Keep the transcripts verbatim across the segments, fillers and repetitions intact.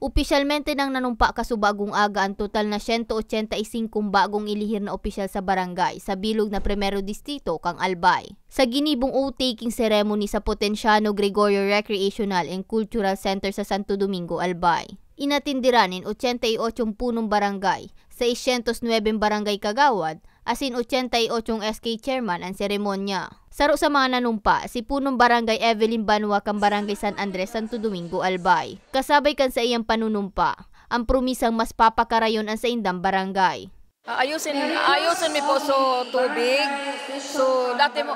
Opisyalmente nang nanumpa kasubago-aga an total na siyento ochenta y singkong bagong ilihir na opisyal sa barangay sa bilog na Primero Distrito kan Albay. Sa ginibong oath-taking ceremony sa Potenciano Gregorio Recreational and Cultural Center sa Santo Domingo, Albay, inatindiran nin ochenta y ocho punong barangay, seiscientos nuebe barangay kagawad, asin ochenta y ocho S K chairman an seremonya. Saro sa mga nanumpa, si Punong Barangay Evelyn Banwa kan Barangay San Andres, Santo Domingo, Albay. Kasabay kan saiyang panunumpa, ang promisang mas papakarayon an saindang barangay. Ayusin, ayusin mi po so tubig. So, dati mo,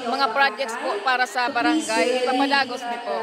mga projects po para sa barangay, ipapadagos mi po.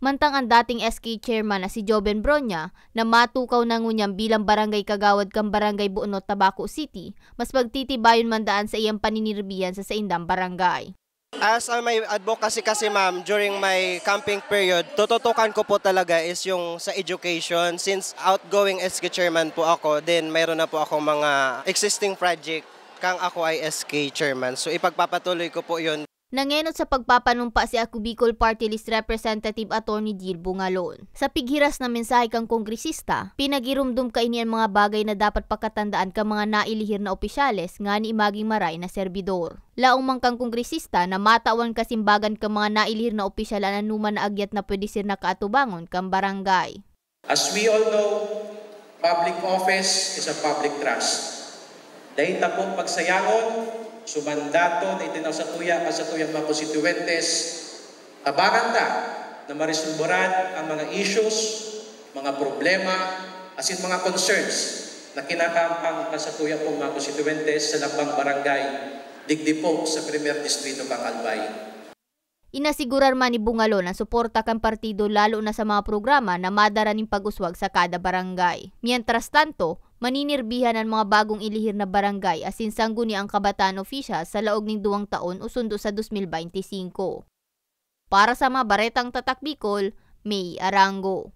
Mantang ang dating S K chairman na si Joven Bronya, na matukaw na ngunyan bilang barangay kagawad kan Barangay Buonot, Tabaco City, mas pagtitibayon man daan sa iyang paninirbihan sa saindang barangay. As a, my advocacy kasi, ma'am, during my camping period, tututukan ko po talaga is yung sa education. Since outgoing S K chairman po ako, then mayroon na po akong mga existing project kang ako ay S K chairman. So, ipagpapatuloy ko po yun. Nangenot sa pagpapanumpa si Ako Bicol Party List Representative Attorney Jill Bungalon. Sa pighiras na mensahe kan kongresista, pinagirumdom kaini an mga bagay na dapat pakatandaan kan mga nailihir na opisyales ngani maging maray na serbidor. Laong man kan kongresista na matawan kasimbagan kan mga nailihir na opisyal an anoman na agyat na pwede sira na kaatubangon kan barangay. As we all know, public office is a public trust. Dai ta po pagsayagon so mandato na itinaw sa tuya kan satuyang mga konstituyentes. Tabangan ta na maresolbaran ang mga issues, mga problema, asin mga concerns na kinakampang kan satuya pong mga konstituyentes sa lambang barangay, digdi po sa Primer Distrito kan Albay. Inasigurar man ni Bungalon ang suporta kan partido, lalo na sa mga programa na madara nin pag-uswag sa kada barangay. Mientras tanto, maninirbihan an mga bagong ilihir na barangay asin sangguniang kabataan opisyal sa laog nin duwang taon o sundo sa dos mil bente singko. Para sa mga Baretang Tatak Bicol, May Arango.